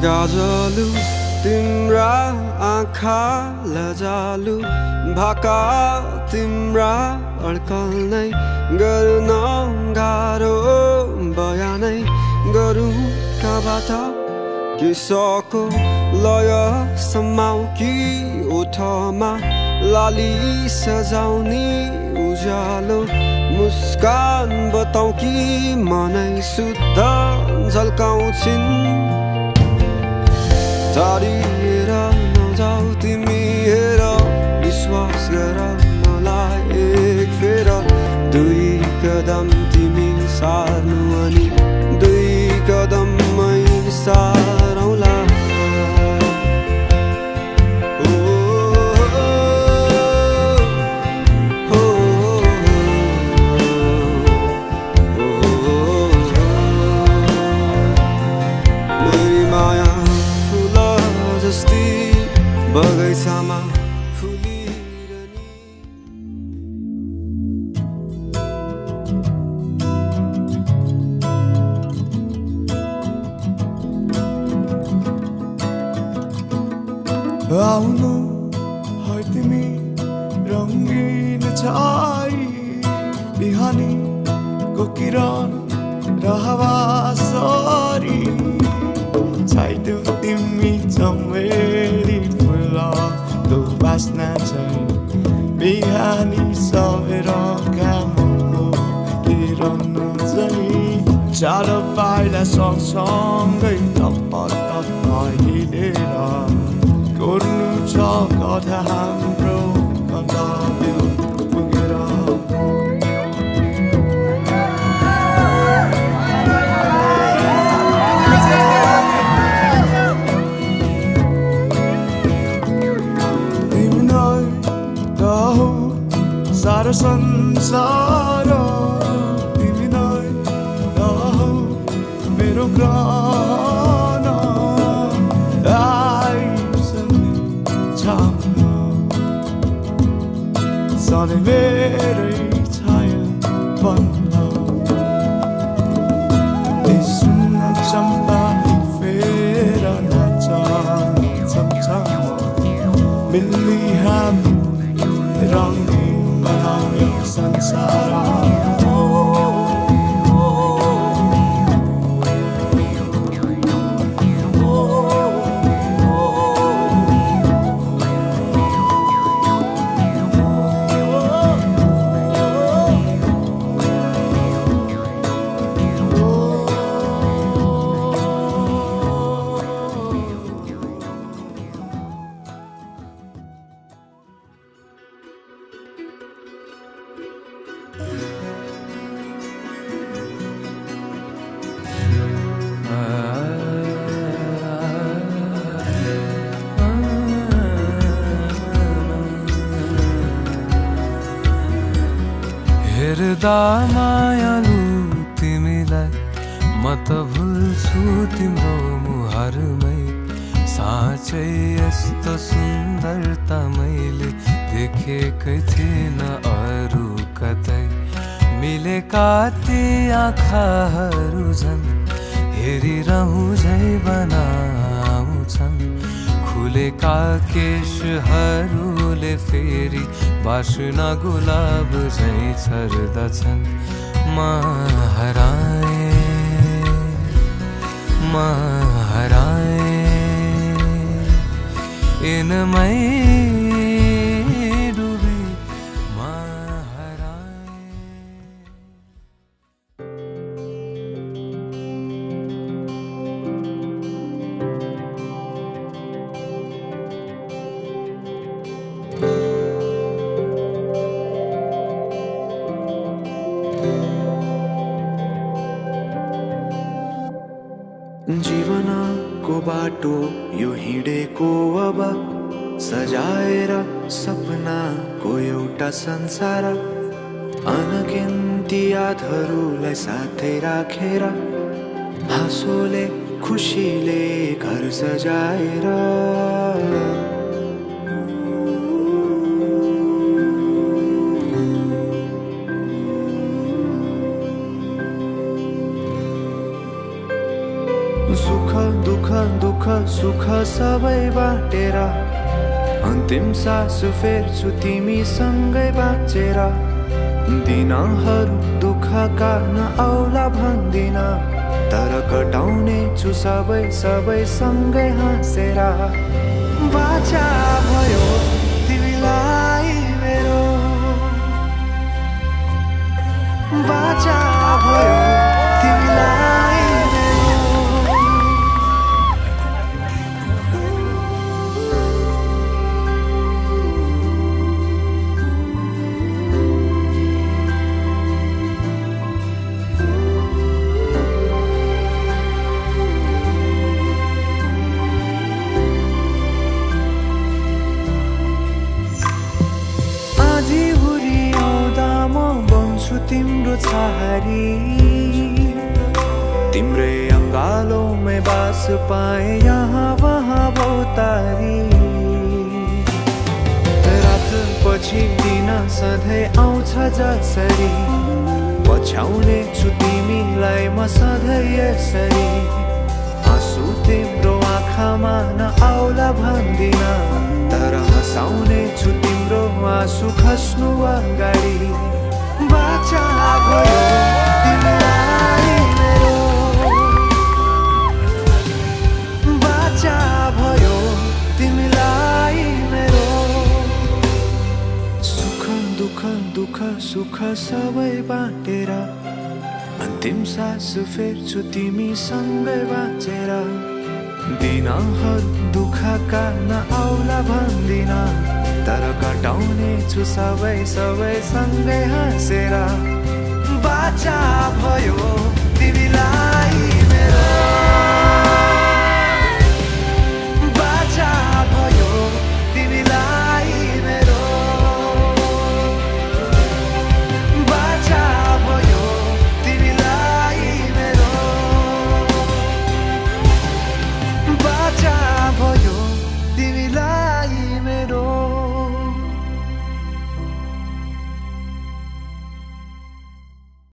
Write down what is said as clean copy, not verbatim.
गाजलु तिम्रा आँखा लजालु भाका तिम्रा अड्कल्नै गर्न गाह्रो बयानै गरौँ कबाट किसको लय समाउ कि ओठमा लाली सजाउने उज्यालो मुस्कान बताउ कि मनै शुद्ध झल्काउँछिन् टाढिएर नजाऊ तिमी हेर विश्वास गर मलाई एक फेर दुई कदम तिमी सार्नु अनि दुई कदममै सारौँला बगैँचामा फुलिरहने आउनु है तिमी रङ्गीन छाई बिहानीको किरण र हावा सरी छाइदेऊ तिमी चमेली फुलको बास्ना चाहिँ बिहानी सवेर घामको किरण चाहिँ चार पाइला सँगसँगै तप्प हिँडेर गर्नु छ कथा हाम्रो गन्तव्य पुगेर तिमी नै त हौ सारा संसार तिमी नै त हौ मेरो ग्रहण सधैँ मेरै छाया बन्नु सुन्न चम्पा फेर नाच मिल्ली हामी रङ्गीन बनाउने संसार हेर्दा मायालु तिमीलाई म त भुल्छु तिम्रो मुहारमै साँच्चै यस्तो सुन्दरता मैले देखेकै थिएन अरू कतै मिलेका ती आँखाहरू झन् हेरिरहँ झै बनाउँछन् खुलेका केशहरूले फेरि बास्ना गुलाब झै छर्दछन् म हराए यिनमै डुबी म हराए जीवनको बाटो यो हिँडेको अब सजाएर सपनाको एउटा संसार अनगिन्ती यादहरूलाई साथै राखेर हाँसोले खुसीले घर सजाएर सुख दुःख दुःख सुख सबै बाटेर अन्तिम सास फेर्छु तिमीसँगै बाँचेर दिनहरू दुःखका नआउला भन्दिन तर कटाउने छु सबै सबै सँगै हाँसेर बाचा भयो तिमीलाई मेरो बाचा भयो तिमीलाई तिम्रो छहारी तिम्रै अङ्गालोमै बास पाए यहाँ वहाँ बहुतारी रात पछि दिन सधैँ आउँछ जसरी पछ्याउने छु तिमीलाई म सधैँ यसरी आँसु तिम्रो आँखामा नआउला भन्दिन तर हँसाउने छु तिम्रो आँसु खस्नु अगाडि बाचा भयो तिमीलाई मेरो बाचा भयो तिमीलाई मेरो सुख दुःख दुःख सुख सबै बाँटेर अन्तिम सास फेर्छु तिमीसँगै बाँचेर दिनहरू दुःखका नआउला भन्दिन तर कटाउने छु सबै सबै सँगै हाँसेर बाचा भयो